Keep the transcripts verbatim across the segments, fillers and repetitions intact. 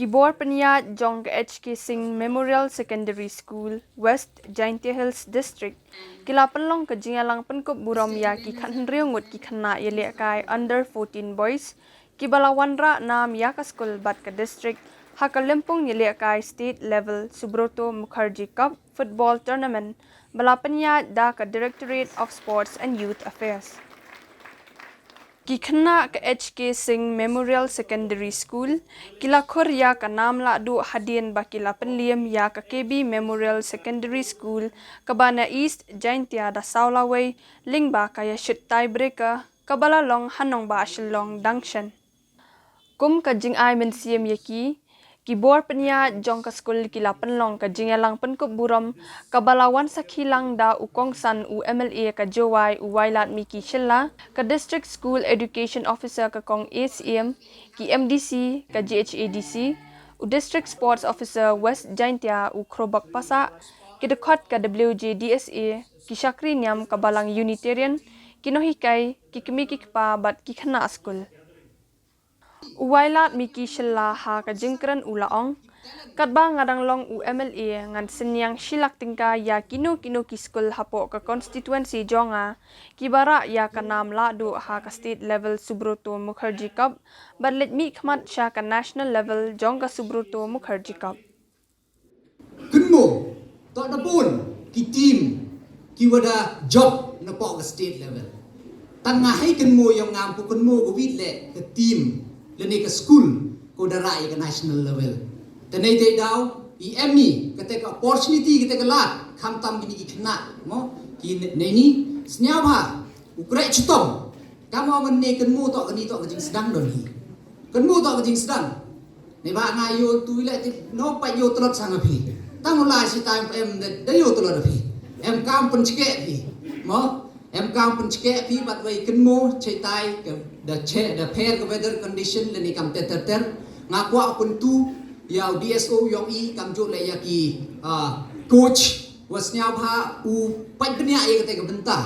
Ki bor pynïaid jong ka H K Singh Memorial Secondary School, West Jaintia Hills District, ki la pynlong ka jingïalang pynkup burom ïa ki khathynriew ngut ki khynnah ïalehkai under fourteen boys, kiba la wanrah nam ïa ka skul bad ka district ha ka lympung ïalehkai state level Subroto Mukherjee Cup football tournament, ba la pynïaid da ka Directorate of Sports and Youth Affairs. Ki khynnah ka H K Singh Memorial Secondary School ki la khur ïa ka nam lahduh hadien ba ki la pynliem ïa ka K B Memorial Secondary School kaba na East Jaintia da saw lawei, lyngba ka ïashut tiebreaker kaba la long ha nongbah Shillong dang shen. Kum ka jingai mynsiem ïa ki, ki bor pynïaid jong ka skul ki la pynlong ka jingïalang pynkup burom kaba la wan sakhi lang da u kongsan u M L A ka Jowai u Wailadmiki Shylla, ka District School Education Officer ka Kong A C M, ki M D C ka G H A D C, u District Sports Officer West Jaintia u Khrobak Passah, ki dkhot ka W J D S A, ki shakri niam ka Balang Unitarian, ki nonghikai, ki kmie ki kpa bad ki khynnah skul. U Wailadmiki Shylla ha ka jingkren u la ong, katba nga dang long u M L A ngan synñiang shi lak tyngka ïa kino kino ki skul hapoh ka constituency jong nga kiba rah ïa ka nam lahduh ha ka state level Subroto Mukherjee Cup bad leit mihkhmat sha ka national level jong ka Subroto Mukherjee Cup. Kynmaw, to da bun ki team ki wa da jop napoh ka state level. Tang nga hei kynmaw ïong ngam pu kynmaw ka wit leh ka team lane ka school ko da rah ïa ka national level. Te nei te daw i em i kata ka opportunity kata ka lad khamtam kini ki khynnah mo ki nei ni sñiaw bha u kreh chitom. Kam ong ne kynmaw to kani to ka jingsdang don hi. Kynmaw to ka jingsdang. Ne ba nga ïoh tu ïa leh tip no pat ïoh tlot sang phi. Tang u lai shi tai em da ïoh tlot phi. Em kam pynchkeh phi. Mo em kam pynchkeh phi bad wei kynmaw chai tai da che da pher ka weather condition lane kam ter ter ter. Nga kwah pyntu ïa u D S O ïong i kam ju leh ïa ki coach wa sñiaw bha u pait bniah ïa kata ka bynta.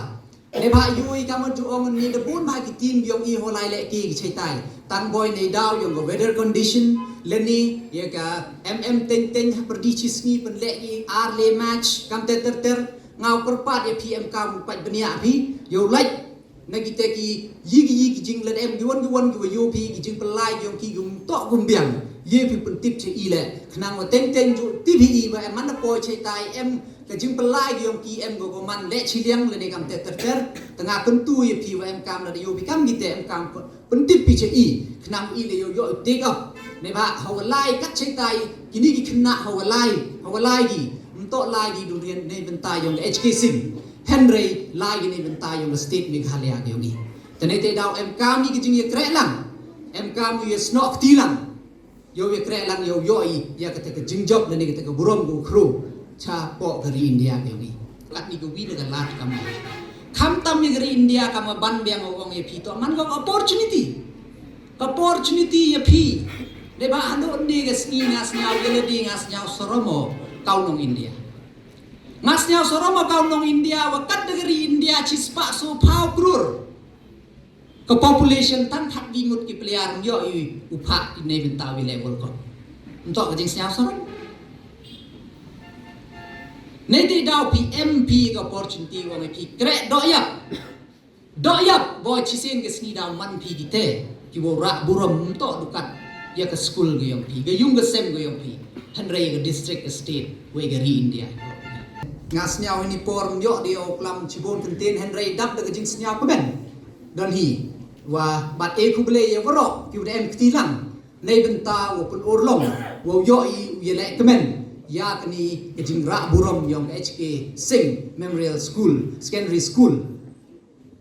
Neibhah ïoh i kamon ju ong ni da bun bha ki team ïong i holai leh ki ki chaitai. Tang boi nei daw ïong ka weather condition leni ïa ka em em teng teng ha pyrdi chi sngi pynleh i ar le match kam ter ter ter. Ngaw kyrpad ïa phi em kam u pait bniah phi ïoh lait na kita ki yi ki yi ki jinglen em ki won ki won ki wa ïoh phi ki jingpynlai ïong ki gum tok gum biang. Ïa phi pyntip cha i leh khnang wa teng teng ju tip hi i wa em man da poi chaitai em ka jingpynlai ki ïong ki em go go man leh chiliang lane kam ter ter ter. Tanga kyntu ïa phi wa em kam lada ïoh phi kam kite em kam pyntip phi cha i khnang i le ïoh ïoh take up. Neibhah ha wa lai kat chaitai kini ki khynnah ha wa lai ha wa lai ki mto lai ki durian nei bynta ïong ka H K Singh. Hynrei lai ki nei bynta ïong ka state Meghalaya ki ïong i. Tane te daw em kam i ki jingïakreh lang em kam i ïa snoh kti lang. Ïoh ïa kreh lang ïoh ïoh i ïa kata ka jingjop lane kata ka burom ka u khru cha poh ka ri India ka ïoh i. Kat ni ka wi da ka lad kam i. Kham tam ïa ka ri India kam ban biang ong ïa phi to man ka opportunity. Ka opportunity ïa phi. Dei ba hanu ni ka sngi nga sñiaw ïa ladi nga sñiaw soromo kau nong India. Nga sñiaw soromo kau nong India wa kat da ka ri India chi spah so phaw krur. Ka population tang thak gi ngut ki player ym ïoh i u phah i nei bynta wi level ko. Ntok ka jingsñiaw saron. Nei dei daw phi em phi ka opportunity wa ngi phi kreh doh ïap. Doh ïap boi chisien ka sngi daw man phi kite ki wow rah burom ntok dukat ïa ka skul ka yong phi ka yung ka sem ka yong phi. Hynrei ka district ka state wei ka ri India. Nga sñiaw ini por ym ïoh dei o klam chibun kyntien hynrei dap da ka jingsñiaw ka ben. Don hi wa bat e khublei ïa waroh ki u da em kti lang nei bynta wa pun urlong wa u ïoh i u ïa leh kmen ïa kani ka jingrah burom yong ka H K Singh Memorial School Secondary School.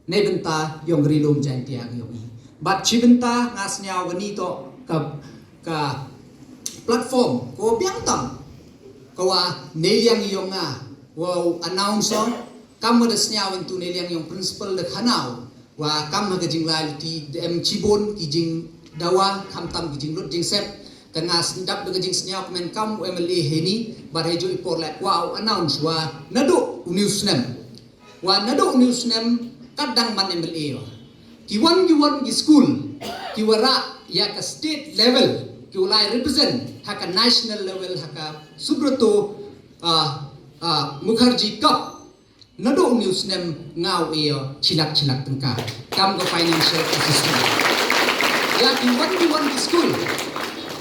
Nei bynta yong ka ri lum Jaintia ka yong i bat chi bynta nga sñiaw kani to ka ka platform ko biang tam ka wa nei liang yong nga wa announcer kam da sñiaw into nei liang yong principal da khanaw. Wa kam ha ka jinglai luti da em chibun ki jingdawa khamtam ki jinglut jingsep. Ka nga sndap da ka jingsñiaw kmen kam u M L A heni bad ha iju i por leh kwah u announce wa naduh u new snem. Wa naduh u new snem kat dang man M L A wa ki wan ki wan ki school ki wa rah ïa ka state level. ki u lai represent ha ka national level ha ka Subrata, uh, uh, Mukherjee Cup. Naduh une u snem nga u ïoh shilak shilak tyngka kam ka financial assistance ïa ki wan ki wan ki skul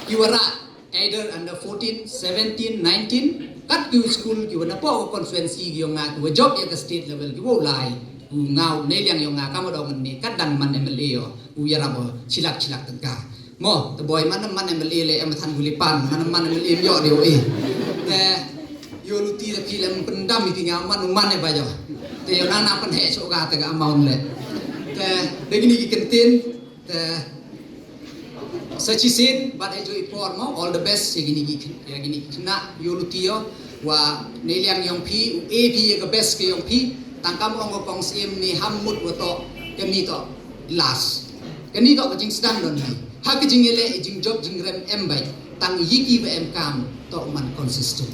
ki wa rah, either under fourteen, seventeen, nineteen, kat ki u skul ki wa napoh ka constituency ki yong nga ki wa jop ïa ka state level ki wa u lai. U nga u ne liang yong nga kam u dong ne kat dang man M L A ïoh u ïarap shilak shilak tyngka. Mo, te boi man man M L A le em than guli pan, man man M L A ïoh de oi. Te ïoh luti le phi le pyndam iti nga man man e ba ïoh. Te ïoh nana pynheh shuh ka te ka amount le. Te de kini ki kyntien te sa shisien bad e joi por mo, all the best ïa kini ki, ïa kini ki khynnah ïoh luti ïoh. Wa ne liang yong phi u e phi ïa ka best ka yong phi. Tang kam ong ko kong siem ne ham mut wa to kani to last. Kani to ka jingsdang don ni ha ka jingïaleh jingjop jingrem em bai. Tang yiki ba em kam to man consistent.